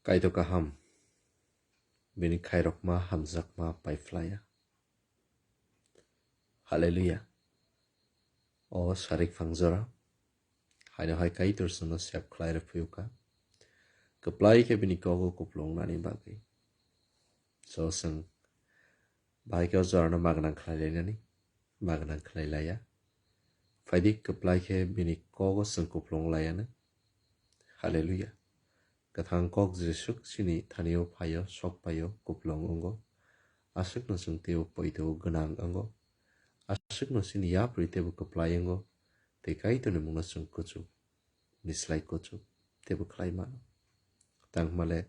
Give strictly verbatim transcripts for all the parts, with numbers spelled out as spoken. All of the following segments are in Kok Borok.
Kaitor kaham, bini khairokma hamjakma paiphlaiya. Hallelujah. O sarik phangjora, haino hai Kaitor chwngno sep khlai rw phiyokha. Kwplai khe bini kogo kupulung nani bagwi. So chwng bahai khe o jorano magwnang khlai lainani, magwnang khlai laiya. Phaidi kwplai khe bini kogo chwng kupulung laiya no. Hallelujah. Kwthang kok jesuk chini thanio phaio, sok paio, kupulung wngo. Aswkno chwng teibo poito gwnang wngo. Aswkno chini yapri teibo kwplai wngo. Tei Kaitorni mungno chwng kuchuk, ni slai kuchuk teibo khlai mano. Tangmale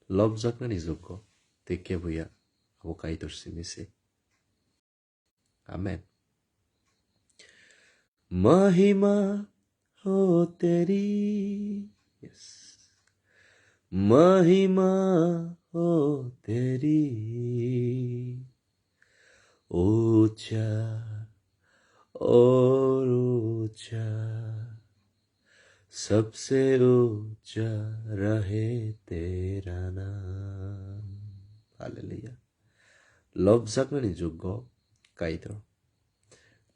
lobjaknani jukgo tei keboya abo Kaitor simi se. Amen. महिमा हो तेरी, yes, महिमा हो तेरी, ऊंचा और ऊंचा, सबसे ऊंचा रहे तेरा नाम. Hallelujah. Lobjaknani jukgo Kaitor.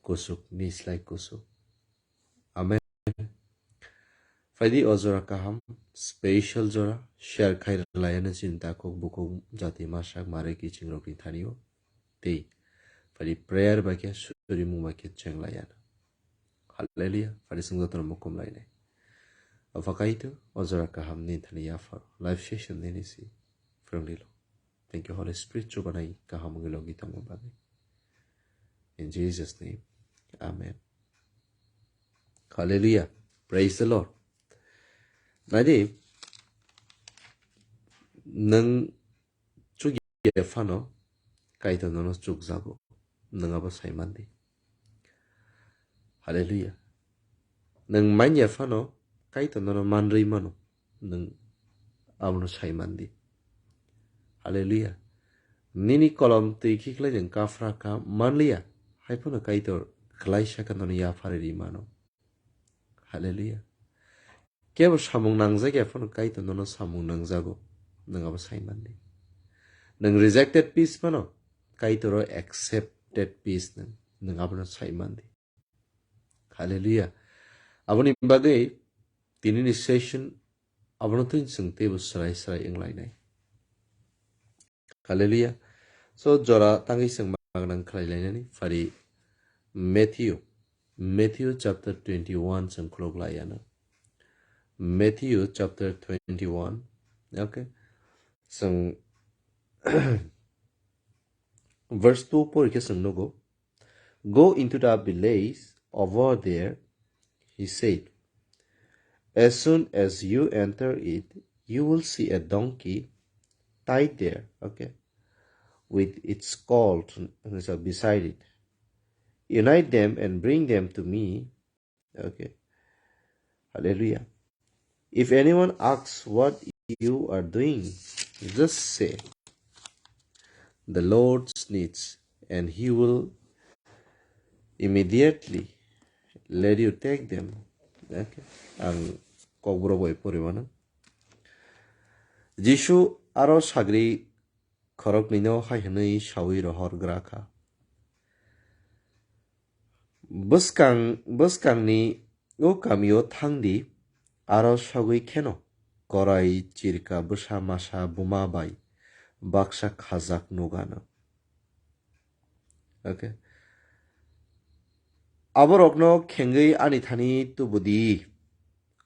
Kusuk ni slai kusuk. Amen. Phaidi o jora kaham, special jora, share khai rwlaiya no chini takhuk bukhuk jati masak mare kiching rokni thanio. Tei phaidi prayer bai khe surimung bai khe cheng laiya no. Hallelujah. Phaidi chwng jotono mukum lainai. Apha Kaitor, o jora kaham ni thani yaphar. Live session nini si. Phwrwng rilo. Thank you, Holy Spirit, chubanai kaham wngwi logi tongma bagwi. In Jesus' name, Amen. Hallelujah. Praise the Lord. Naidi, nwng chukya phano Kaitor nono chukjago. Nwng abo sai mandi. Hallelujah. Nwng manya phano Kaitor nono manrwi mano. Nwng abono sai mandi. Hallelujah. Nini kolom twi khiklai nwng kaphra kha manliya. Hai phano Kaitor klaisa khe nono yapharwi rwi mano. Hallelujah. Kebo samung nangjak ya phano Kaitor nono samung nangjago. Nwng abo sai mandi. Nwng rejected piece phano Kaitor o accepted piece nwng. Nwng abono sai mandi. Hallelujah. Aboni bagwi tinini session abono twi chwng teibo srai srai wnglainai. Hallelujah. So, jora tangwi chwng magwnang khlai lainani phari Matthew, Matthew chapter twenty-one chwng khulok laiya no. Matthew chapter twenty-one, okay. Chwng verse two pori khe chwng nugo. "Go into the village over there," he said. "As soon as you enter it, you will see a donkey tied there," okay, "with its colt, uh, beside it. Unite them and bring them to me." Okay. Hallelujah. "If anyone asks what you are doing, just say, 'The Lord's needs,' and he will immediately let you take them." Okay. Ang kokborok bai pori mano. Jisu aro sagri khoroknwino hai hwnwi saui rohor gra kha, "Bwskang, bwskangni o kamio thang di, aro sogwi kheno korai, chirka, bwsa, masa, buma bai baksa khajak nugano." Okay. "Aborokno khengwi ani thani tubu di.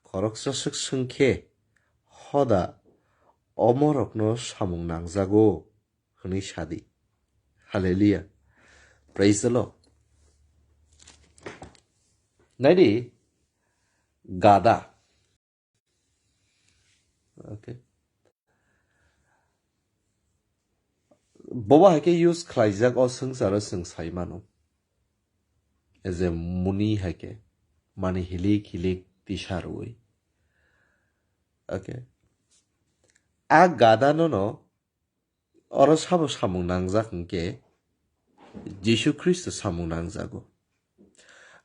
Khoroksa swk swng khe, 'Hoda omorokno samung nangjago,' hwnwi sa di." Hallelujah. Praise the Lord. Naidi, gada. Okay. Bobo hai khe use khlaijak o swngcharo chwng sai mano. As a muni hai khe, mani hilik hilik tisa rwui. Okay. A gada no no oro sabo samung nangjak hwnkhe Jisu Khristo samung nangjago.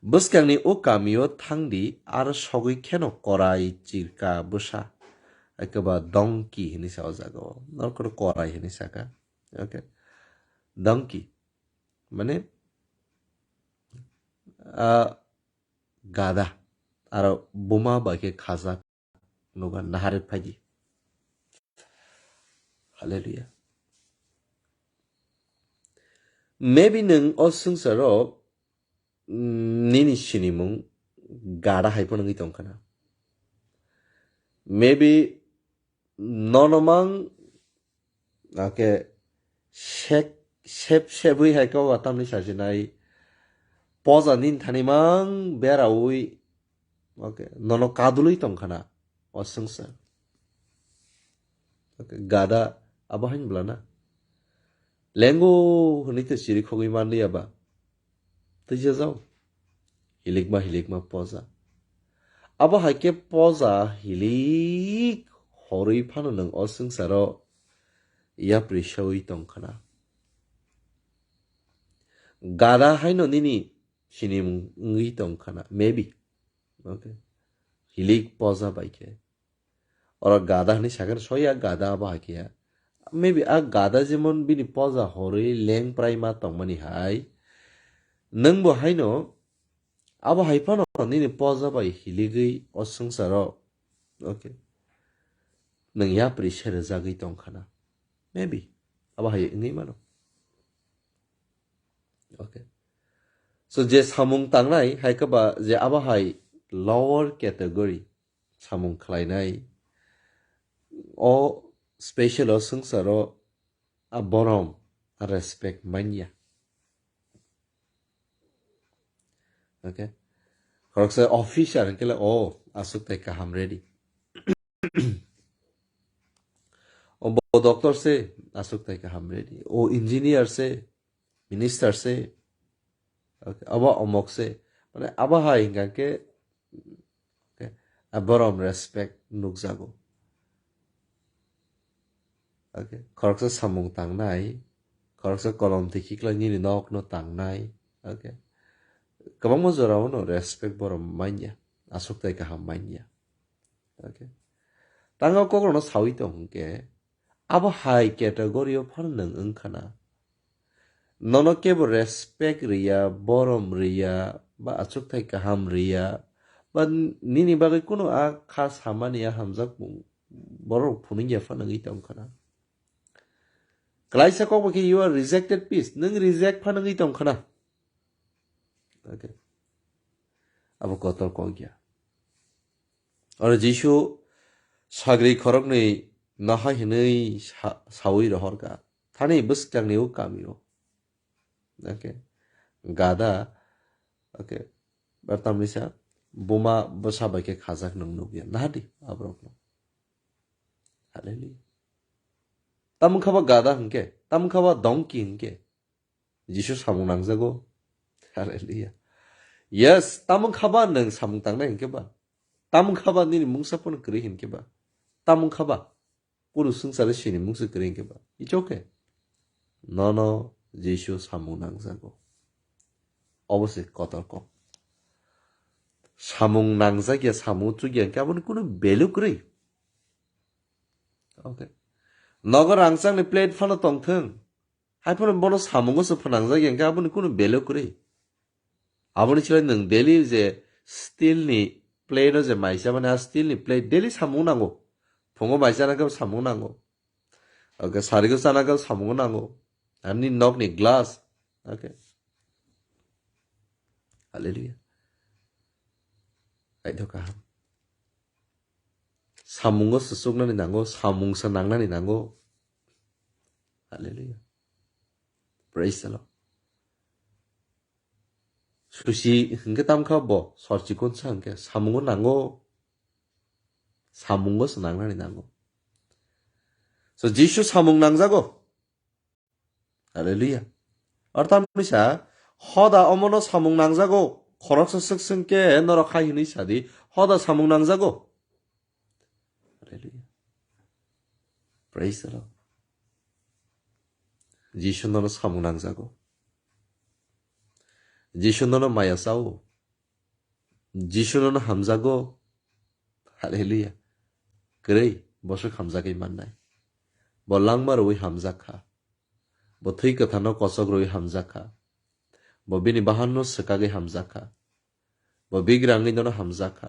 "Bwskangni o kamio thang di, aro sogwi kheno korai, chirka, bwsa, Haikhe ba donkey hinwi sa o jaga o. Norok korai hinwi saka. Okay. Donkey. Mane, ah, gada. Aro buma bai khe khajak. Nuga naharwi phaidi. Hallelujah. Maybe nwng o swngcharo, mm, nini sinimung gada hai phano wngwi tong khana. Maybe nono mang, ake sek, sep, sebwi hai khe o tamni sajinai poja nini thani mang beraui, okay, nono kadulwi tong khana o swngchar. Okay, gada abo hain bwlana. Lengo hwnwi tei chiri khogwi manliya ba. Twijajao. Hilikma hilikma poja. Abo hai khe poja hilik horwi phano nwng o swngcharo yapri seui tong khana. Gada haino nini sinimung wngwi tong khana. Maybe. Okay. Hilik poja bai khe. Oro gada hwnwi sakhe soya gada abo hai khe ya. Maybe a gada jemon bini poja horwi leng prai ma tongmani hai. Nwngbo haino abo hai phano nini poja bai hiligwi o swngcharo. Okay. Nwng yapri serejagwi tong khana. Maybe. Abo hai wngwi mano. Okay. So je samung tangnai hai khe ba je abo hai lower category samung khlainai o special o swngcharo a borom a respect manya. Okay. Khoroksa officer hwnkhe le o aswk tai kaham ready. O bo doctor se aswk tai kaham ready. O engineer se, minister se, okay, abo omok se. Mane abo hai hingka khe, okay, a borom respect nukjago. Okay, khoroksa samung tangnai, khoroksa kolom twi khiklai nini nokno tangnai. Okay. Kwbangma jorao no respect borom manya, aswk tai kaham manya. Okay. Tango kokrokno sawi tong hwnkhe, abo hai category o phano nwng wngkha na. Nono kebo respect riya, borom riya, ba achukthai kaham riya, ba nini bagwi kunu a kha samani a hamjakmung borok phunukya phano wngwi tongkha na. Klaisa kok bai khe, "You are rejected piece." Nwng reject phano wngwi tongkha na. Okay. Abo kotor kok ya. Oro Jisu sagri khoroknwi nahai hinwi sa-, sawi rohorkha. Thani bwskangni o kamio. Okay. Gada. Okay. Bar tamni sa buma bwsa bai khe khajak nwng nukya. Nahadi aborokno. Hallelujah. Tamung kha ba gada hwnkhe, tamung kha ba donkey hwnkhe. Jisu samung nangjago. Hallelujah. Yes, tamung kha ba nwng samung tangnai hwnkhe ba. Tamung kha ba nini mungsa phano kwrwi hwnkhe ba. Tamung kha ba. Kunu swngchar sini mungsa kwrwi hwnkhe ba. It's okay. Nono Jisu samung nangjago. Obo se kotor kok. Samung nangjak ya, samung chuk ya hwnkhe aboni kunu value kwrwi. Okay. Nogo rangchakni plate phano tongthwng. Hai phano bono samungo se phwnangjak ya hwnkhe aboni kunu value kwrwi. Aboni chwlai nwng daily je steel ni plate o je maisa mani, a steel ni plate daily samung nango. Phungo maisa nangkhe samung nango. Okay, sarigo chana khe samung nango. Ani nokni glass. Okay. Hallelujah. Aidok kaham. Samungo se chuknani nango, samung se nangnani nango. Hallelujah. Praise the Lord. Susi hwnkhe tamkha bo, sor chikon sa hwnkhe samungo nango. Samungo se nangnani nango. So, Jisu samung nangjago. Hallelujah. Aro tamni sa, hoda omono samung nangjago, khoroksa swk swngkhe norok hai hwnwi sadi, hoda samung nangjago. Hallelujah. Praise the Lord. Jisu nono samung nangjago. Jisu nono maya chao. Jisu nono hamjago. Hallelujah. Kwrwi. Bo swk hamjagwi mannai. Bo langma rwui hamjak kha. Bo thwi kwtharno kochok rwui hamjak kha. Bo bini bahanno swkagwi hamjak kha. Bo bigrangwi nono hamjak kha.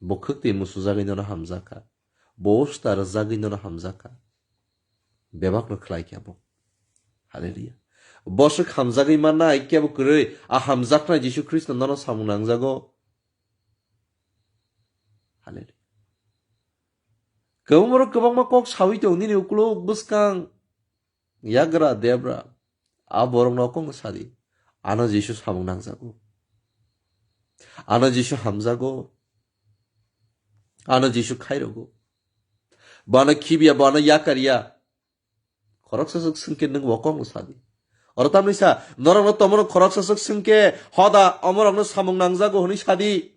Bo khwktwi musujagwi nono hamjak kha. Bo usta rwjagwi nono hamjak kha. Bebakno khlai kha bo. Hallelujah. Bo swk hamjagwi mannai kebo kwrwi, a hamjaknai Jisu Khristo nono samung nangjago. Hallelujah. Kwbangma borok kwbangma kok sawi tong nini ukuluk bwskang. Yagra debra, a borok no kong sadi, ano Jisu samung nangjago, ano Jisu hamjago, ano Jisu khairogo, bo ano khibiya, bo ano yakarya, khoroksa swk swngkhe nwng bo kong sadi. Oro tamni sa, norok no tomono khoroksa swk swngkhe hoda omorok no samung nangjago hwnwi sadi.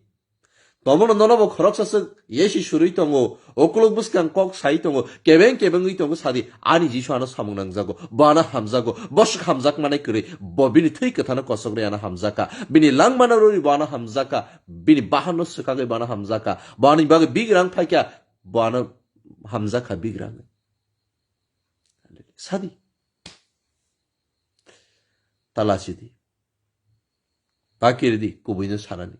Tomono nono bo khoroksa swk yesi surwi tongo, ukuluk bwskang kok sai tongo, kebeng kebengwi tongo sadi, ani Jisu ano samung nangjago, bo ano hamjago, bo swk hamjak manai kwrwi, bo bini thwi kwthano kochoknwi ano hamjakha, bini langmano rwrwi bo ano hamjakha, bini bahanno swkagwi bo ano hamjakha, bo ani bagwi bigrang phaikha, bo ano hamjakha bigrang. Sadi. Tala sidi. Bakiridi, kubuino sanani.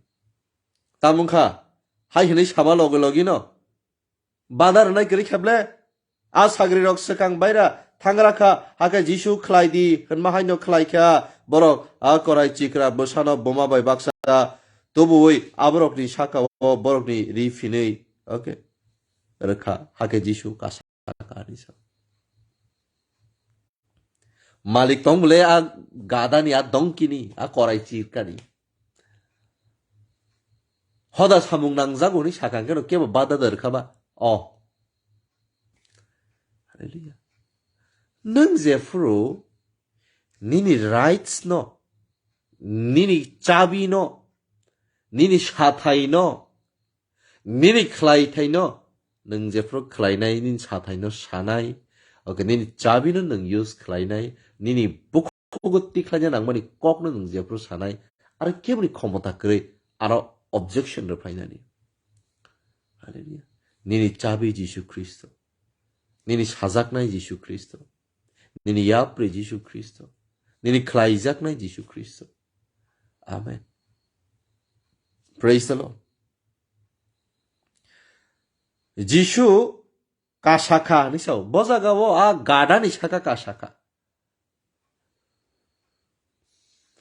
Tamungkha, hai hwnwi sama logi logi no. Badar nai kwrwi kheble. A sagri rok swkang baira thangra kha, hakhe Jisu khlai di, hwnma haino khlai kha. Borok, a korai chikra bwsano buma bai baksa. Tubuwi aborokni saka o borokni ri phinwi. Okay. Rwkha, hakhe Jisu kasa. Sakani sa. Malik tong bole a gadani, a dongkini, a korai chirkani. Hoda samung nangjago hwnwi sakang keno kebo bada da rwkha ba? Oh. Hallelujah. Nwng jephuru nini rights no, nini chabi no, nini sathai no, nini khlaithaino nwng jephuru khlainai, nini sathaino sanai, okay, nini chabino nwng use khlainai, nini bukhugo tikhlaina nangmani kokno nwng jephuru sanai, aro keboni khomota kwrwi aro objection rwphainani. Hallelujah. Nini chabi Jisu Khristo, nini sajaknai Jisu Khristo, nini yapri Jisu Khristo, nini khlaijaknai Jisu Khristo. Amen. Praise the Lord. Jisu kasakha hwnwi sao. Bo jagao a gadani saka kasakha.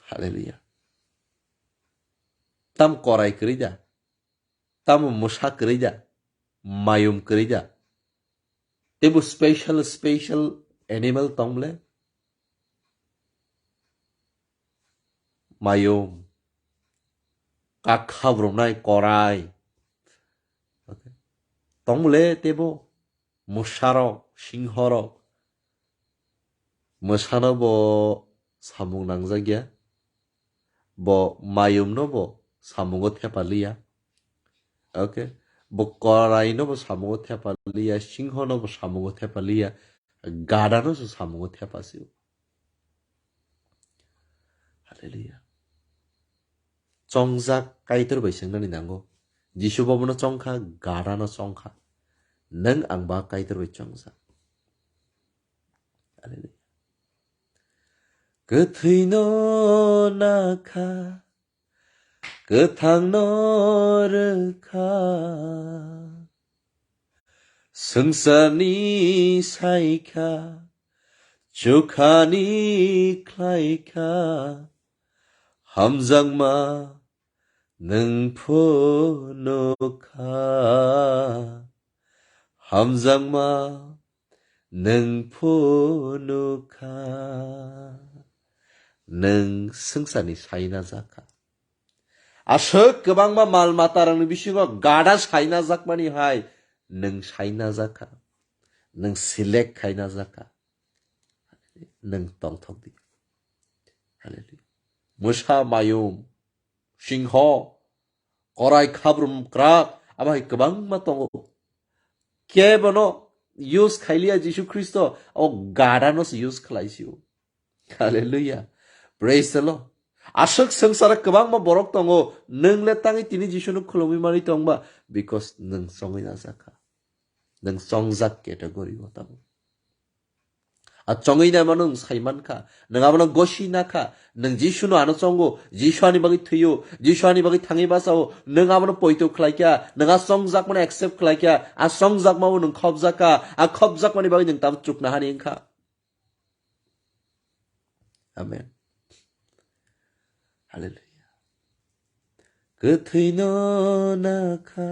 Hallelujah. Tam korai kwrwi da. Tamo mwsa kwrwi da. Mayum kwrwi da. Teibo special, special animal tong bole? Mayung, kak khabrumnai korai. Okay. Tong bole teibo mwsarok, singhorok. Mwsano bo samung nangjak ya. Bo mayumno bo samungo thepa liya. Okay. Bo koraino bo samungo thepa liya, singhono bo samungo thepa liya, gadano se samungo thepa sio. Hallelujah. Chongjak Kaitor bai swngnani nango. Jisu bo bono chongkha, gadano chongkha. Nwng ang ba Kaitor bai chongjak. Hallelujah. Kwthwino nakha, kwthangno rwkha, swngcharni saikha, chukhani khlaikha, hamjakma nwng phunukha, hamjakma nwng phunukha. Nwng swngcharni saina jakha. Aswk kwbangma mal matarokni bisingo gada saina jakmani hai nwng saina jakha. Nwng select khaina jakha. Nwng tongthok di. Hallelujah. Mwsa, mayung, singho, korai khabrum krak, abo hai kwbangma tongo. Kebono use khailiya Jisu Khristo, abo gadano se use khlaisio. Hallelujah. Praise the Lord. Aswk swngcharo kwbangma borok tongo, nwng le tangwi tini Jisuno khulumwi manwi tongba, because nwng chongwi najakha. Nwng chongjak category o tabuk. A chongwi naima nwng sai mankha, nwng abono gosi nakha, nwng Jisu no ano chongo, Jisu ani bagwi thwiyo, Jisu ani bagwi thangwi bachao, nwng abono poito khlaikha, nwng a chongjakmano accept khlaikha, a chongjakmao nwng khopjakha, a khopjakmani bagwi nwng tabuk chukna hani wngkha. Amen. Hallelujah. Kwthwino nakha,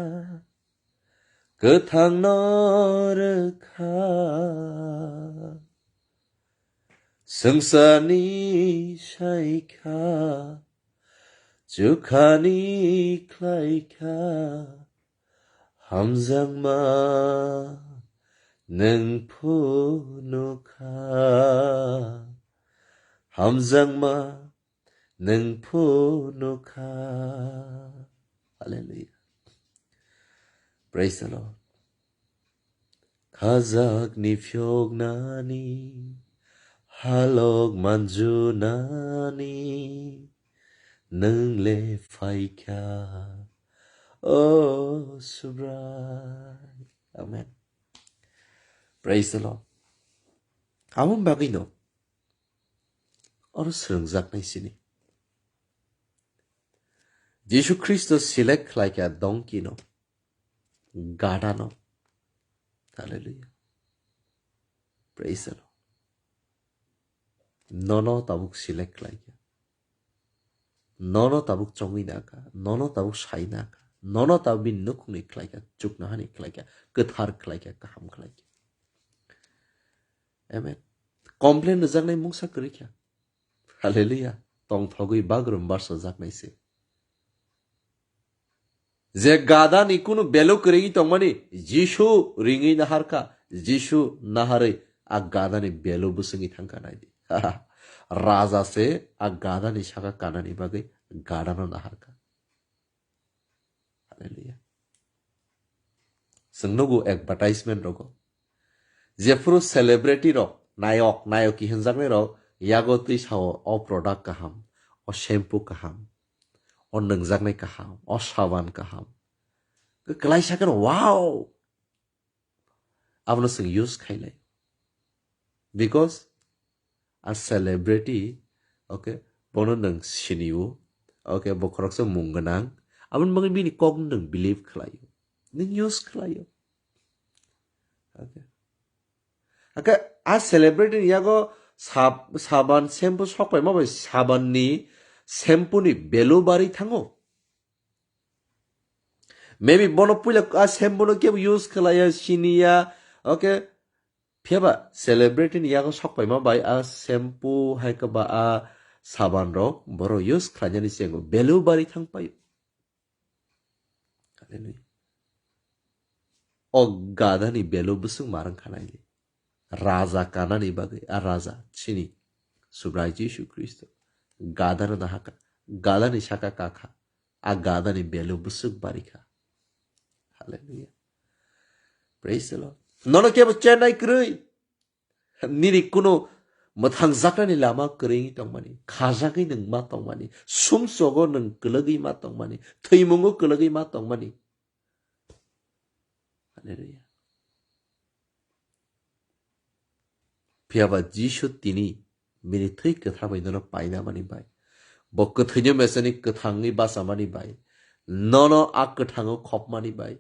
kwthangno rwkha, swngcharni saikha, chukhani khlaikha, hamjakma nwng phunukha, hamjakma nwng phunukha. Hallelujah. Praise the Lord. Khajakni phiyoknani, halok manjunani, nwng le phaikha, O Subrai. Amen. Praise the Lord. Amo bagwino oro swrwngjaknai sini. Jisu Khristo select khlaikha donkey no, gada no. Hallelujah. Praise the Lord. Nono tabuk select khlaikha. Nono tabuk chongwi nakha. Nono tabuk sai nakha. Nono tabuk bini nukhungni khlaikha. Chuknohani khlaikha. Kwthar khlaikha. Kaham khlaikha. Amen. Complain rwjaknai mungsa kwrwi kha. Hallelujah. Tongthogwi bagrum barsajaknai se. Je gadani kunu belu kwrwi tongmani, Jisu ringwi naharkha, Jisu naharwi a gadani belu bwswngwi thangkha naidi. Raja se a gadani saka kanani bagwi gadano naharkha. Hallelujah. Chwng nugo advertisement rogo. Jephuru celebrity rok, nayok, nayoki hinjaknai rok, yago twi sao, "O product kaham, o shampoo kaham, o nwngjaknai kaham, o saban kaham." Kwlai sakeno, "Wow!" Abono chwng use khailai. Because a celebrity, okay, bono nwng sinio, okay, bo khoroksa mung gwnang, aboni bagwi bini kokno nwng believe khlaio, nwng use khlaio. Okay. Ake a celebrity ni yago sab-, saban shampoo sok paima bai saban ni shampoo ni value bari thango. Maybe bono puila a shampoo no kebo use khlaiya, siniya, okay. Phiyaba celebrity ni yago sok paima bai a shampoo hai khe ba a saban rok borok use khlainani se value bari thang paio. Hallelujah. O gadani value bwswk marang khanai. Raja kanani bagwi a raja chini Subrai Jisu Khristo gadano nahaka, gadani saka kakha, a gadani value bwswk barikha. Hallelujah. Praise the Lord. Nono kebo chenai kwrwi. Nini kuno mwthangjaknani lama kwrwi tongmani, khajagwi nwng ma tongmani, sumsogo nwng kwlwgwi ma tongmani, thwimungo kwlwgwi ma tongmani. Hallelujah. Phiyaba Jisu tini bini thwi kwthar bai nono paina mani bai, bo kwthwino mesani kwthangwi bachamani bai, nono a kwthango khopmani bai,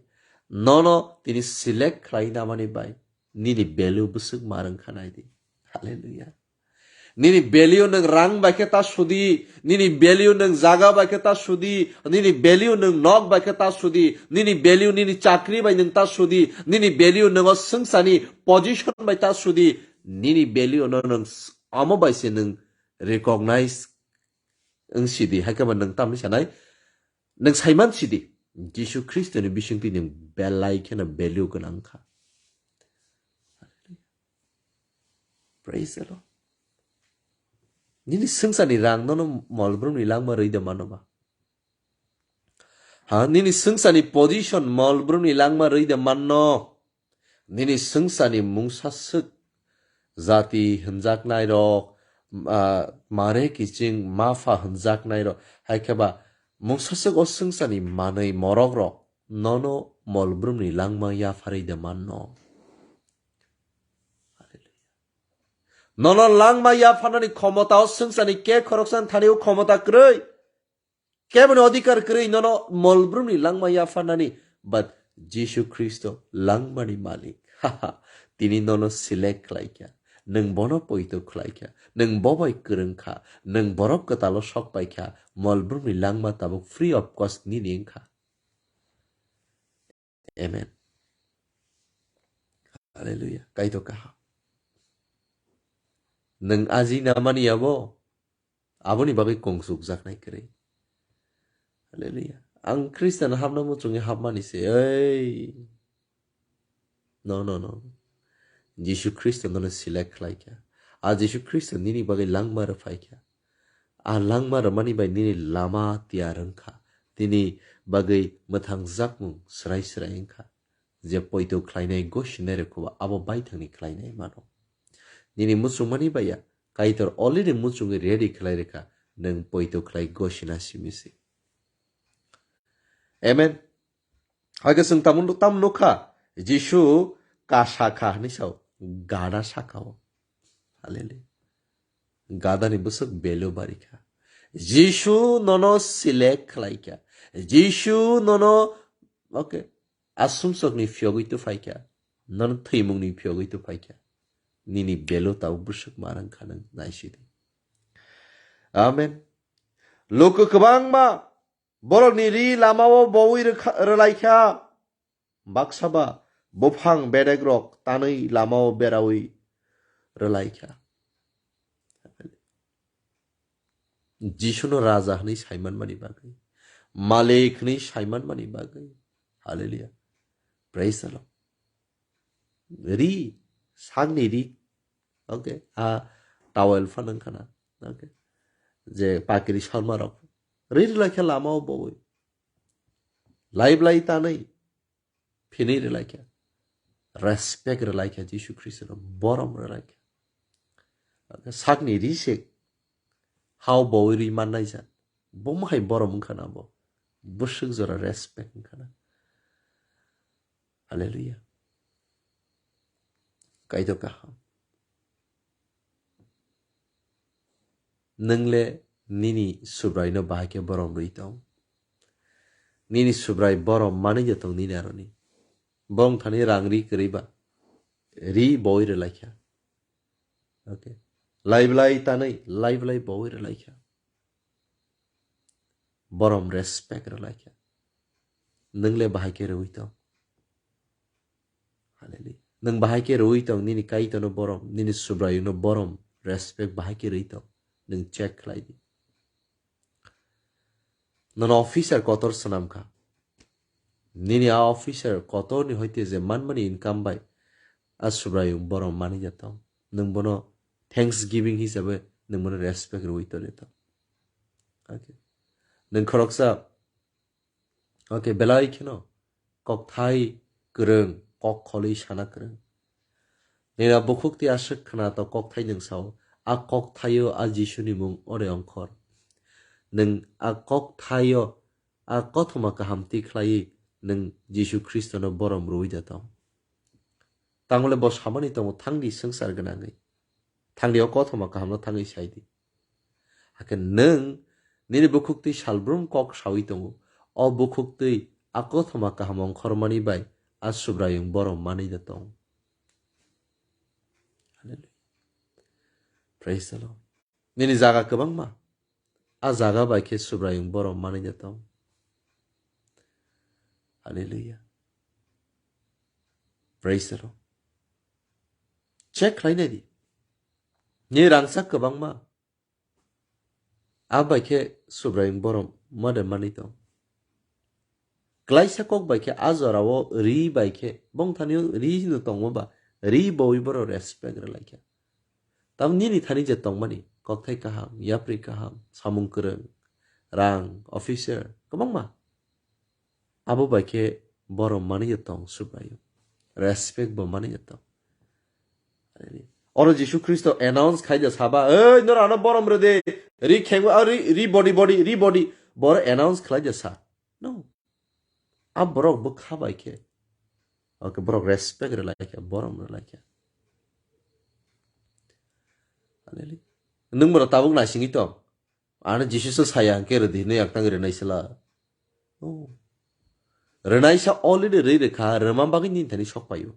nono tini select khlai namani bai, nini value bwswk ma rwngkha naidi. Hallelujah. Nini value nwng rang bai khe ta sudi, nini value nwng jaga bai khe ta sudi, nini value nwng nok bai khe ta sudi, nini value nini chakri bai nwng ta sudi, nini value nwng o swngchani position bai ta sudi, nini value no nwng s-, omo bai se nwng recognize wng sidi, hai khe ba nwng tamni sanai, nwng saiman sidi, Jisu Khristoni bisingtwi nwng belai kheno value gwnang kha. Praise the Lord. Nini swngcharni rang nono molbrumni langma rwi de mano ba? Ha, nini swngcharni position molbrumni langma rwi de manno? Nini swngcharni mungsa swk jati hwnjaknai rok, ah, mare kiching mapha hwnjaknai rok, hai khe ba mungsa swk o swngcharni manwi morok rok, nono molbrumni langma yapharwi de manno. Hallelujah. Nono langma yapharnani khomota o swngcharni ke khoroksa thani o khomota kwrwi. Keboni odhikar kwrwi nono molbrumni langma yapharnani, but Jisu Khristo langmani malik. Haha, tini nono select khlaikha, nwng bono poito khlaikha, nwng bo bai kwrwngkha, nwng borok kwtalo sok paikha, molbrumni langma tabuk free of cost nini wngkha. Amen. Hallelujah. Kaitor kaham. Nwng ajina mani abo? Aboni bagwi kongsukjaknai kwrwi. Hallelujah. Ang Khristian hapna muchungwi hapmani se, ei. No, no, no. Jisu Khristo nono select khlaikha. A Jisu Khristo nini bagwi langma rwphaikha. A langma rwmani bai nini lama tiyar wngkha. Nini bagwi mwthangjakmung swrai swrai wngkha. Je poito khlainai gosinai rwkhuba abo baithangni khlainai mano. Nini muchungmani baiya Kaitor already muchungwi ready khlai rwkha, nwng poito khlai gosina simi se. Amen. Haikhe chwng tamo, tamo nukha, Jisu kasa kha hwnwi sao, gada saka o. Hallelujah. Gadani bwswk belu barikha. Jisu nono select khlaikha. Jisu nono, okay, asumsokni phiyogwi tuphaikha. Nono thwimungni phiyogwi tuphaikha. Nini belu tabuk bwswk ma rwngkha nwng naisidi. Amen. Luku kwbangma borokni ri lamao bowi rwkha-, rwlaikha. Baksa ba buphang bedekrok tanwi lamao berawi rwlaikha. Jisuno Raja hwnwi saimanmani bagwi, Malik hwnwi saimanmani bagwi. Hallelujah. Praise the Lord. Ri, sakni ri. Okay. A towel phan wngkha na. Okay. Je pakiri salma rok. Ri rwlaikha lamao bowi. Lai blai tanwi. Phini rwlaikha. Respect rwlaikha Jisu Khristono. Borom rwlaikha. Okay. Sakni ri se. Hao bowi ri mannai jan. Bo mahai borom wngkha na bo. Bwswk jora respect wngkha na. Hallelujah. Kaitor kaham. Nwng le nini Subraino bahai khe borom rwi tong? Nini Subrai borom manwi de tong nini aroni? Bong thani rang ri kwrwi ba? Ri bowi rwlaikha. Okay. Lai blai tanwi, lai blai bowi rwlaikha. Borom respect rwlaikha. Nwng le bahai khe rwi tong? Hallelujah. Nwng bahai khe rwi tong, nini Kaitorno borom, nini Subraiyungno borom, respect bahai khe rwi tong. Nwng check khlai di. Nono officer kotor swnam kha. Nini a officer kotorni hoite je manmani income bai a Subraiyung borom manwi ya tong. Nwng bono thanksgiving hisabe nwng bono respect rwi tong le tong. Okay. Nwng khoroksa, okay, belai kheno kokthai kwrwng, kok kholwi sana kwrwng. Nini a bukhuk tei aswk khwna to kokthai nwng sao, a kokthaio a Jisuni mung ore ongkhor. Nwng a kokthaio a kothoma kaham twi khlaiwi nwng Jisu Khristono borom rwwi da tong? Tangole bo samani tongo, thangdi swngchar gwnangwi. Thangdi o kothoma kahamno thangwi saidi. Hakhe nwng nini bukhuktwi salbrum kok sawi tongo. O bukhuktwi a kothoma kaham ongkhormani bai a Subraiyung borom manwi da tong. Hallelujah. Praise the Lord. Nini jaga kwbangma. A jaga bai khe Subraiyung borom manwi da tong. Hallelujah. Praise the Lord. Check khlai nai di. Ni rangchak kwbangma. A bai khe Subraiyung borom ma de manwi tong. Klaisa kok bai khe a jorao ri bai khe, bong thani ri no tongma ba, ri bowi boro respect rwlaikha. Tam nini thani je tongmani, kokthai kaham, yapri kaham, samung kwrwng, rang, officer, kwbangma. Abo bai khe borom manwi ya tong Subraiyung. Respect bo manwi ya tong. Oro Jisu Khristo announce khai da saba, "Ei, nor ano borom rw de, ri khengwa, ri, ri body, body, ri body." Boro announce khlai da sa. No. A borok bwkha bai khe, okay, borok respect rwlai kha, borom rwlai kha. Hallelujah. Nwng bono tabuk naisingwi tong. Ano Jisu se saya hwnkhe rwdi hinwi ang tang rwnai sela. Oh. Rwnaisa already rwi rwkha, rwma bagwi nini thani sok paio.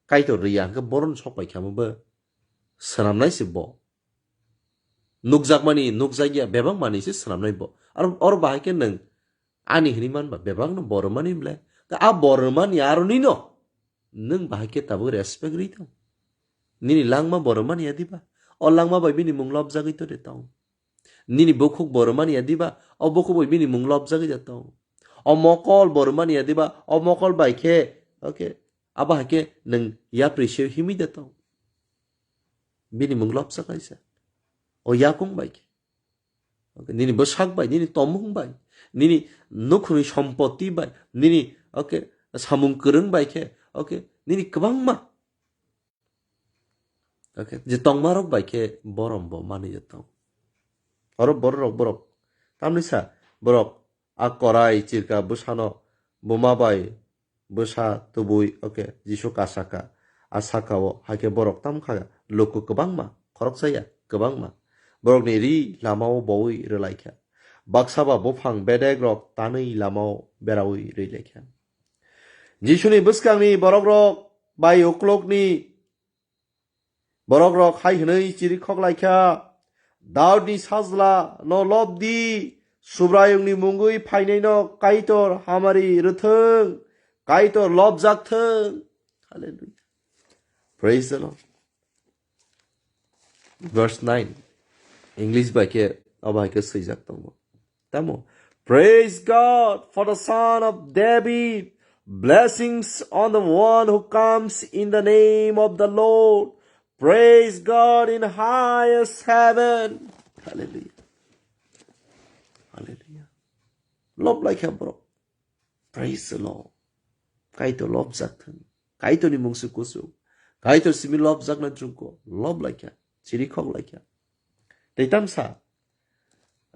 Kaitor rwya hwnkhe boron sok pai kha bo swnamnai se bo. Nukjakmani, nukjakya bebak manwi se swnamnai bo. Ar oro bahai khe nwng ani hinwi manba bebakno bo rwmani bwle. A bo rwmani aroni no nwng bahai khe tabuk respect rwi tong. Nini langma bo rwmani ya diba? O langma bai bini mung lobjagwi to de tong. Nini bukhuk bo rwmani ya diba? O bukhuk bai bini mung lobjagwi da tong. O mokol bo rwmani ya diba? O mokol bai khe, okay, abo hai khe nwng yapri se himwi da tong. Bini mung lobjak kaisa. O yakung bai khe. Okay, nini bwsak bai, nini tomung bai, nini nukhungni sompoti bai, nini, okay, samung kwrwng bai khe, okay, nini kwbangma. Okay, je tongmarok bai khe borom bo manwi tong. Oro borok, borok. Tamni sa, borok a korai chirka bwsano buma bai bwsa tubui, okay, Jisu kasaka. A sakao hai khe borok tamkha luku kwbangma, khoroksa ya, kwbangma. Borokni ri lamao boui rwlaikha. Baksa ba buphang bedek rok tanwi lamao beraui rwilaikha. Jisuni bwskangni borokrok bai uklukni borokrok hai hwnwi chirikhok laikha, "Daudni sajla no lob di, Subraiyungni mungwi phainaino Kaitor hamari rwthwng, Kaitor lobjak thwng." Hallelujah. Praise the Lord. Verse nine. English bai khe abo hai khe swijak tongo. Tamo, "Praise God for the Son of David. Blessings on the one who comes in the name of the Lord. Praise God in highest heaven." Hallelujah. Hallelujah. Lob laikha borok. Praise the Lord. Kaitor lobjak thwng. Kaitorni mung se kuchuk. Kaitor simi lobjakna chukgo. Lob laikha. Chirikhok laikha. Tei tamsa.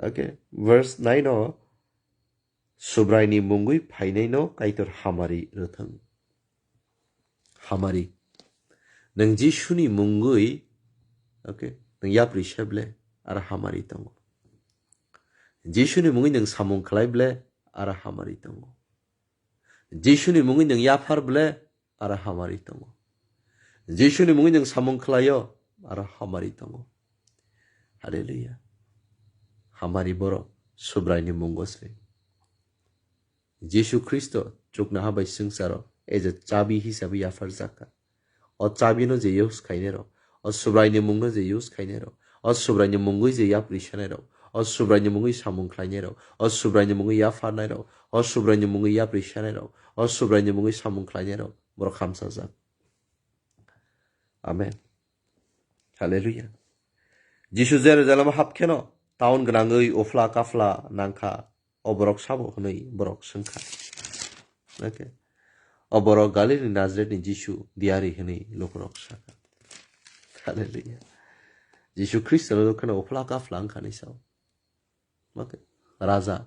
Okay. Verse nine o, "Subraini mungwi phainaino Kaitor hamari rwthwng." Hamari. Nwng Jisuni mungwi, okay, nwng yapri se ble, aro hamari tongo. Jisuni mungwi nwng samung khlai ble, aro hamari tongo. Jisuni mungwi nwng yaphar ble, aro hamari tongo. Jisuni mungwi nwng samung khlaio, aro hamari tongo. Hallelujah. Hamari borok Subraini mungo se. Jisu Khristo chuknoha bai swngcharo as a chabi hisabe yapharjakha. O chabino je use khainai rok, o Subraini mungno je use khainai rok, o Subraini mungwi je yapri sanai rok, o Subraini mungwi samung khlainai rok, o Subraini mungwi yapharnai rok, o Subraini mungwi yapri sanai rok, o Subraini mungwi samung khlainai rok, borok hamsajak. Amen. Hallelujah. Jisu Jerusalem hap kheno town gwnangwi uphla kaphla nangkha. O borok sabo hwnwi borok swngkha. Okay. O borok Galilini Nazaretni Jisu diyari hwnwi lukurok sakha. Hallelujah. Jisu Khristo no kheno uphla kaphla wngkha hinwi sao. Okay. Raja.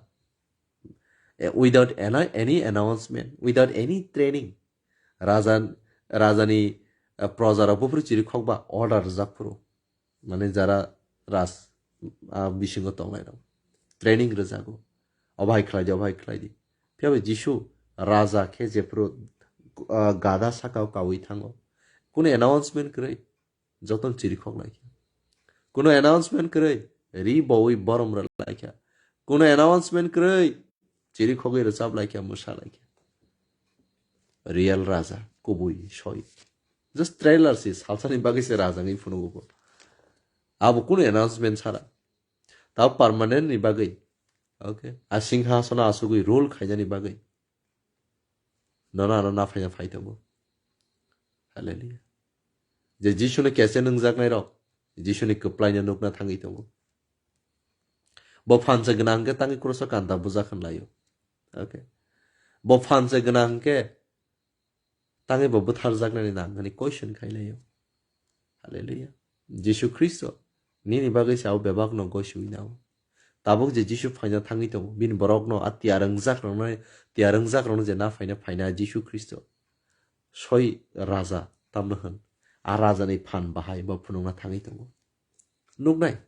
Eh, without any, any announcement, without any training. Raja, rajani, eh, projarok buphuru chirikhokba order rwjak phuru. Mane jara raj, ah, bisingo tongnai rok. Training rwjago. Obo hai khlai di, obo hai khlai di. Phiya bai Jisu raja khe jephuru, ah, gada sakao kaui thango. Kunu announcement kwrwi, jotono chirikhok lai khe. Kunu announcement kwrwi, ri boui borom rw lai khe. Kunu announcement kwrwi, chirikhogwi rwchap lai khe, mwsa lai khe. Real raja, kubui soi. Just trailer si, salsani bagwi se raja wngwi phunugo bo. Abo kunu announcement sara. Tabo permanent ni bagwi. Okay. A singhasono asugwi rule khainani bagwi. Nono ano naphaina phai tongo. Hallelujah. Je Jisuni kese nungjaknai rok, Jisuni kwplaino nukna thangwi tongo. Bo phansa gwnang hwnkhe tangwi kroso kanta bujak hwnlaio. Okay. Bo phansa gwnang hwnkhe tangwi bo bwtharjaknani nang hwnwi question khailaio. Hallelujah. Jisu Khristo nini bagwi se abo bebakno gosiwi nao. Tabuk je Jisu phaina thangwi tongo, bini borokno a tiyar wngjak rokno, tiyar wngjak rokno je na phaina phaina Jisu Khristo soi raja tamno hwn. A rajani phan bahai bo phunukna thangwi tongo. Nuknai?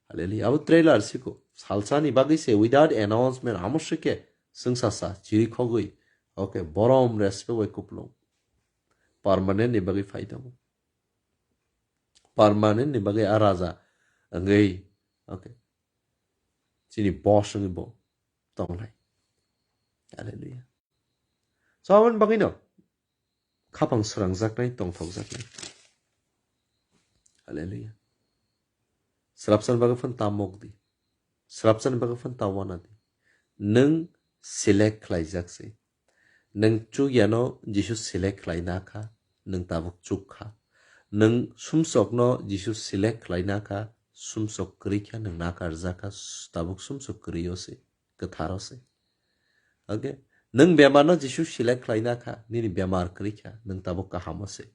Hallelujah. Abo trailer siko. Salsani bagwi se without announcement amo sike swngsa sa chiri khogwi. Okay, borom respect bai kuplung. Permanent ni bagwi phai tongo. Permanent ni bagwi a raja wngwi, okay, chini boss wngwi bo tongnai. Hallelujah. So, aboni bagwino khapang srangjaknai, tongthokjaknai. Hallelujah. Srapsani bagwi phan ta mok di. Srapsani bagwi phan ta wana di. Nwng select khlaijak se. Nwng chukyano Jisu select khlaina kha, nwng tabuk chuk kha. Nwng sumsokno Jisu select khlaina kha, sumsok kwrwi kha, nwng nakarjak kha, tabuk sumsok kwrwi o se, kwthar o se. Okay? Nwng bemar no Jisu select khlaina kha, nini bemar kwrwi kha, nwng tabuk kaham o se.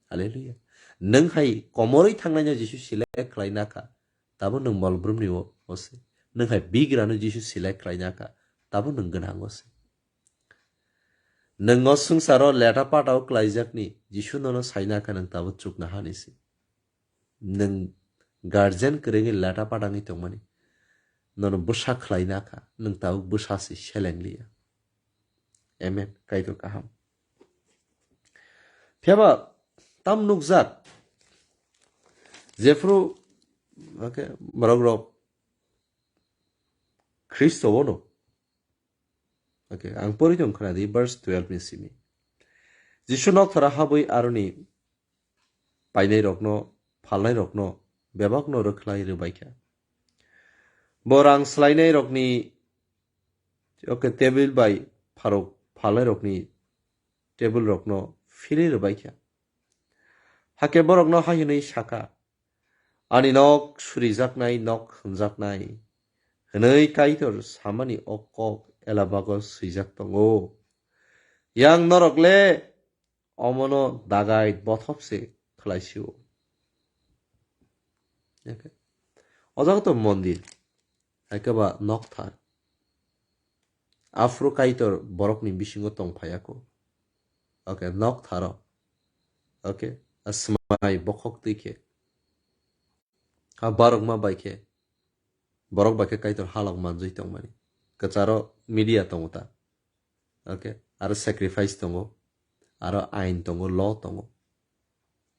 Hallelujah. Nwng hai komorwi thangnai no Jisu select khlaina kha, tabuk nwng mol brumni o, o se. Nwng hai bigra no Jisu select khlaina kha, tabuk nwng gwnang o se. Nwng o swngcharo leta pata o kwlaijakni Jisu nono saina kha, nwng tabuk chukna hani se. Nwng guardian kwrwngwi leta pata wngwi tongmani, nono bwsa khlaina kha, nwng tabuk bwsa se seleng liya. Amen. Kaitor kaham. Phiya ba tam nukjak, jephru, okay, borok rok Khristo bono. Okay, ang pori tong khna di verse twelve ni simi. Jisu nokthara habwi aroni painai rokno, phalnai rokno, bebakno rwkhlai rwbai kha. Bo rang swlainai rokni, okay, table bai pharok phalnai rokni table rokno philwi rwbai kha. Hakhe borokno hai hwnwi sakha, "Ani nok surijaknai nok hwnjaknai," hwnwi Kaitor samani o kok elabago swijak tongo. Yang norok le omono dagai bothop se khlai sio. Okay. O jaga to mondir, hai khe ba nokthar. Aphuru Kaitor borokni bisingo tong phai ya kho. Okay, noktharo. Okay, a swmai bokhok twi khe. A barokma bai khe. Borok bai khe Kaitor halok manjui tongmani. Kwcharo media tongo ta. Okay, aro sacrifice tongo. Aro ain tongo, law tongo.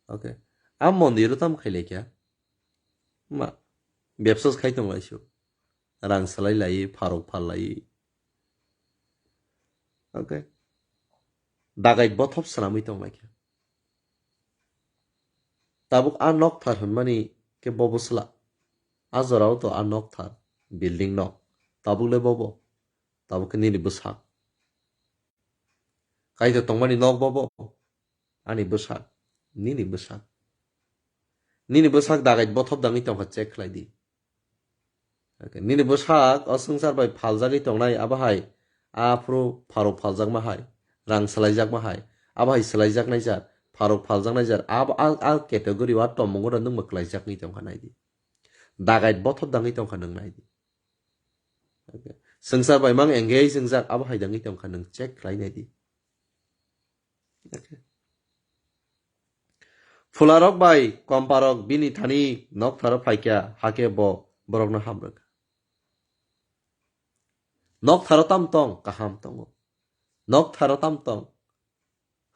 Okay. A mondir o tam khai laikha. Ma, bebsa khai tong lai sio. Rang salai lai, pharok phal lai. Okay. Dagai bothop swnamwi tong lai kha. Tabuk a nokthar hwnmani khe bobo swla. A jorao to a nokthar, building nok. Tabuk le bobo. Tabuk khe nini bwsak. Kaitor tongmani nok bobo. Ani bwsak. Nini bwsak. Nini bwsak dagai bothop dangwi tongkha check khlai di. Okay, nini bwsak o swngchar bai phaljagwi tongnai abo hai, aphuru pharok phaljakma hai, rang swlaijakma hai, abo hai swlaijaknai jar, pharok phaljaknai jar, abo a, a category o a tomongo rok nwngbo kwlaijaknai tongkha nai di. Dagai bothop dangwi tongkha nwng nai di. Okay. Swngchar bai mang engage wngjak abo hai dangwi tongkha nwng check khlai nai di. Okay. Phularok bai komparok bini thani noktharo phaikha, hakhe bo borokno hamrwkha. Noktharo tam tong, kaham tongo. Noktharo tam tong,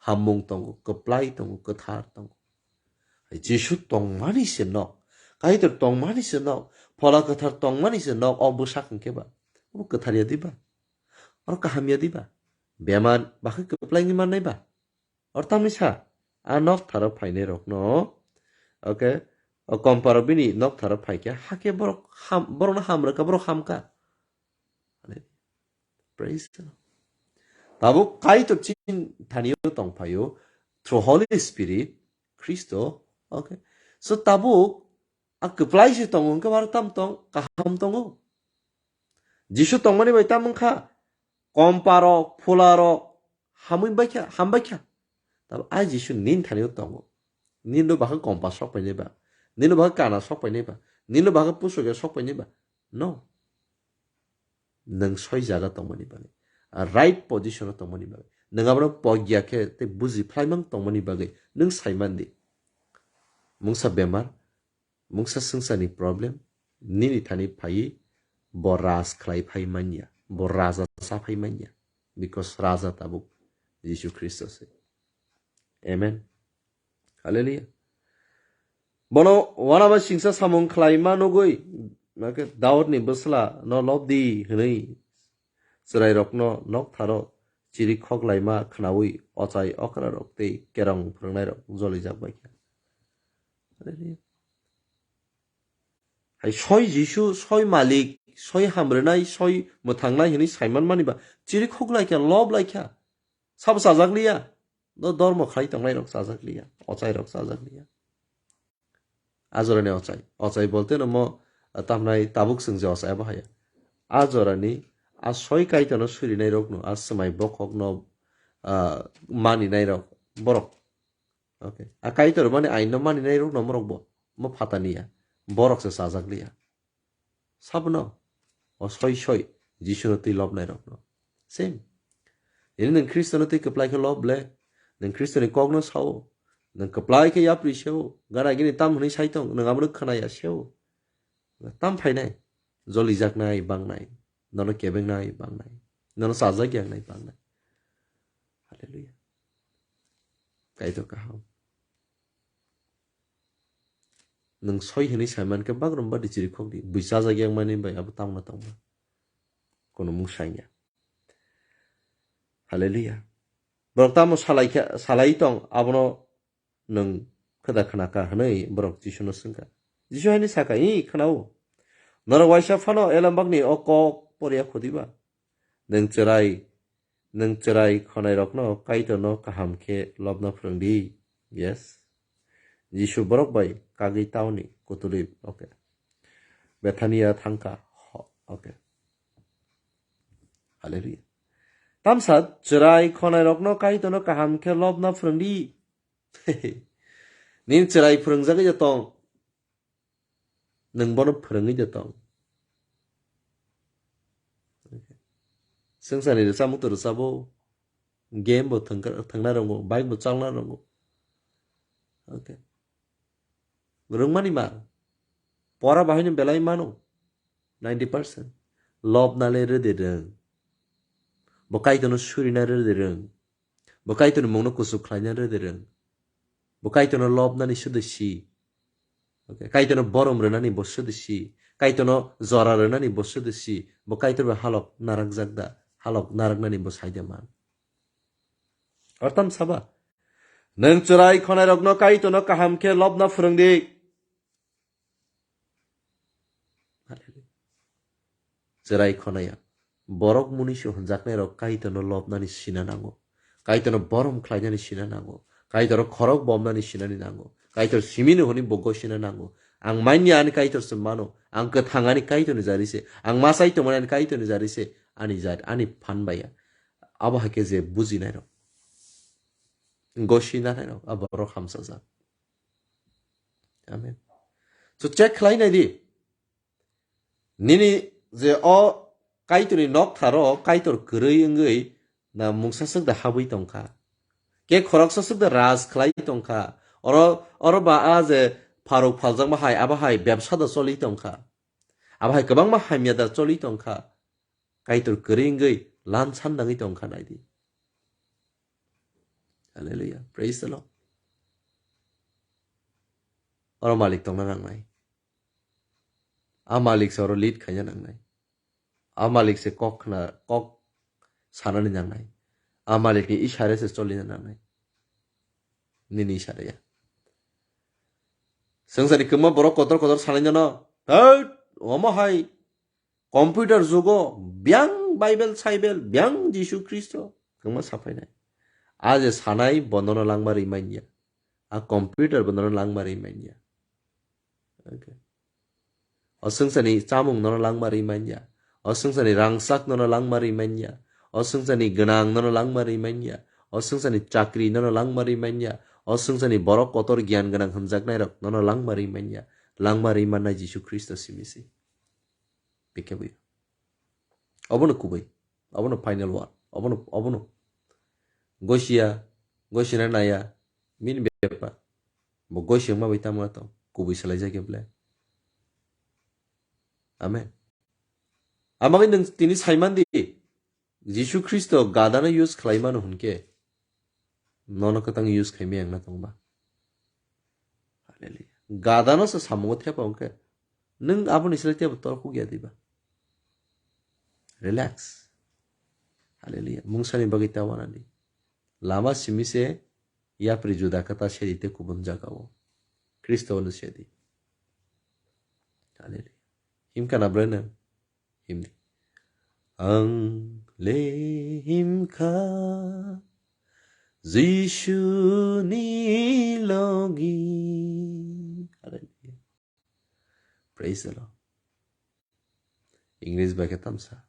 hammung tongo, kwplai tongo, kwthar tongo. Jisu tongmani se nok, Kaitor tongmani se nok, Phola Kwthar tongmani se nok, o bwsak hwnkhe ba? Obo kwthar ya diba? Oro kaham ya diba? Bemar bakhe kwplai wngwi mannai ba? Oro tamni sa, a noktharo phainai rokno, okay, o komparok bini noktharo phaikhe, hakhe borok ham, borokno hamrwkha, borok hamkha. Praise the Lord. Tabuk Kaitor chini thanio tongphaio through Holy Spirit, Khristo, okay. So tabuk a kwplai se tongo, hwnkhe bar tam tong, kaham tongo. Jisu tongmani bai tam wngkha, komparok, phularok, hamwi baikha, hambaikha. Tabuk a Jisu nini thanio tongo. Nini bakhe kompa sok painai ba, nini bakhe kana sok painai ba, nini bakhe pusok ya sok painai ba. No. Nwng soi jaga tongmani bagwi, a right position o tongmani bagwi, nwng abono pogya khe tei buji phlaimang tongmani bagwi nwng saiman di. Mungsa bemar, mungsa swngcharni problem nini thani phaiwi bo raj khlai phai manya, bo raja cha phai manya, because raja tabuk Jisu Khristo se. Amen. Hallelujah. Bono uanama singsa samung khlaima nugwi, nake Daudni bwsla no lob di hwnwi chwrairokno noktharo chiri khoklaima khnaui ochai okrarok tei kerong phwrwngnairok jolijak bai kha. Hallelujah. Hai soi Jisu, soi Malik, soi hamrwnai, soi mwthangnai hwnwi saiman mani ba chiri khoklai kha, lob lai kha. Sabo chajak liya. No dormo khai tongnai rok chajak liya, ochai rok chajak liya. A jorani ochai, ochai bolte no mo, ah, tamnai tabuk chwng je ochai abo haya. A jorani a soi Kaitorno surinai rok no, a swmai bokhok no, ah, maninai rok borok. Okay. A Kaitor mani ain no maninai rok no morok bo, mo phataniya. Borok se chajak liya. Sabno, o soi soi, Jisu no twi lobnai rok no. Same. Ini nwng Khristo no twi kwplai khe lob le, nwng Khristo ni kok no sao, nwng kwplai khe yapri seo, gana gini tam hwnwi sai tong, nwng abono khwnaya seo. Tam phainai, jolijaknai bangnai, nono kebengnai bangnai, nono chajak yaknai bangnai. Hallelujah. Kaitor kaham. Nwng soi hwnwi saiman khe bagrum badi chiri khok di. Bui chajak yakmani bai abo tangma tangma. Kono mung sanya. Hallelujah. Borok tamo salai kha, salai tong abono nwng khwda khna kha hwnwi borok Jisuno swngkha. Jisu haini saka, "Ih, khwnao. Norok waisa phano elembakni o kok porya khudiba? Nwng chwrai, nwng chwrai khonairokno Kaitorno kaham khe lobna phwrwng di." Yes. Jisu borok bai kagwi tauni kutulwi, okay. Bethania thangkha. Ho-, okay. Hallelujah. Tamsa chwrai khonairokno Kaitorno kaham khe lobna phwrwng di. Nini chwrai phwrwngjagwi de tong. Nwng bono phwrwngwi de tong. Swngcharni rwchapmung to rwchabo, game bo thwngkha-, thwngna rongo, bike bo chalna rongo. Okay. Rwngmani ma. Pora bahaino belai mano. Ninety percent. Lobna le rwde rwng. Bo Kaitorno surina rwde rwng. Bo Kaitorni mungno kuchuk khlaina rwde rwng. Bo Kaitorno lobnani swdw si. Okay. Kaitorno borom rwnani bo swdw si. Kaitorno jora rwnani bo swdw si. Bo Kaitor bai halok narakjak da. Halok naraknani bo saida man. Ortam saba. Nwng chwrai khonairokno Kaitorno kaham khe lobna phwrwng di. Chwrai khonaya. Borok munui se hwnjaknairok Kaitorno lobnani sina nango. Kaitorno borom khlainani sina nango. Kaitorno khorok bomnani sinani nango. Kaitor simino hwnwi bo gosina nango. Ang manya ani Kaitor se mano. Ang kwthang ani Kaitorni jari se. Ang masai tongmani ani Kaitorni jari se. Ani jat, ani phan baya. Abo hai khe je bujinairok, gosinanairok, a borok hamsajak. Amen. So check khlai nai di. Nini je o Kaitorni noktharo Kaitor kwrwi wngwi na mungsa swk da habwi tongkha. Ke khoroksa swk da raj khlai tongkha. Oro, oro ba a je pharuk phaljakma hai, abo hai bebsa da choli tongkha. Abo hai kwbangma hamya da choli tongkha. Kaitor kwrwi wngwi lan san nangwi tongkha nai di. Hallelujah. Praise the Lord. Oro malik tongna nangnai. A malik se oro lead khaina nangnai. A malik se kok khna, kok sanani nangnai. A malik ni ishare se cholina nangnai. Nini ishare ya. Swngcharni kwbangma borok kotor kotor sanai jano. Thut, omo hai computer jugo, biyang Bible saibel, biyang Jisu Khristo, kwbangma saphainai. A je sanai bonono langma rimanya. A computer bonono langma rimanya. Okay. O swngcharni chamung nono langma rimanya. O swngcharni rangchak nono langma rimanya. O swngcharni gwnang nono langma rimanya. O swngcharni chakri nono langma rimanya. O swngcharni borok kotor giyan gwnang hwnjaknairok nono langma rimanya. Langma rimannai Jisu Khristo simi si. Bikhe buyo. Obono kubui. Obono final word. Obono, obono. Gosia, gosina naya, min bepa. Bo gosia ma bai tamo to. Kubui salai jagya ble. Amen. Amagwi nwng tini saimandi, Jisu Khristo gadano use khlaimano hwnkhe, nono kwtang use khaimaya wngna tongba. Hallelujah. Gadano se samungo thepa hwnkhe, nwng aboni slai tebo torkuk ya diba? Relax. Hallelujah. Mungsani bagwi ta wanadi. Lama simi se yapri juda kata sedi te kubun jagao. Khristo no sedi. Hallelujah. Himkha na bre nwng? Himdi. Ang le himkha Jisu ni logi. Hallelujah. Praise the Lord. English bai khe tamsa.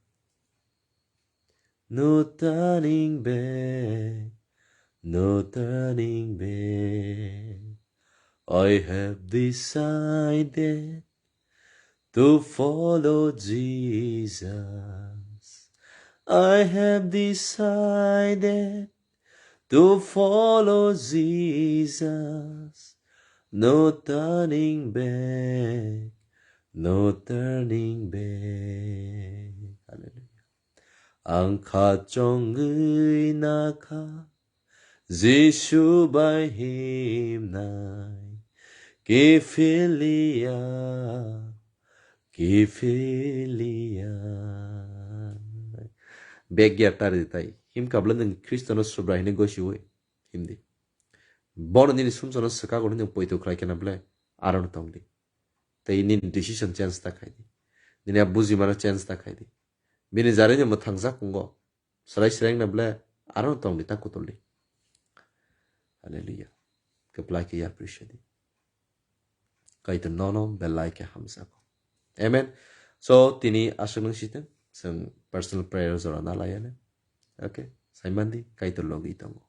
No turning back, no turning back. I have decided to follow Jesus. I have decided to follow Jesus. No turning back, no turning back. Hallelujah. Ang kha chongwi nakha Jisu bai himnai, kiphilya, kiphilya. Bag gear tari tai. Himkha bwle nwng Khristono Subra hwnwi gosiwi himdi. Bono nini sumsokno swkago hwnwi nwng poito khlai kheno bwle arono tongdi. Tei nini decision change ta khaidi. Nini a bujimano change ta khaidi. Bini jarwini mwthang jak wngo. Swrai swraino bwle arono tongdi ta kutuldi. Hallelujah. Kwplai khe yapri sedi. Kaitor nono belai khe hamjago. Amen. So, tini aswk nung siteng, chwng personal prayer jora na laiya ne. Okay, saimandi, Kaitor logi tongo.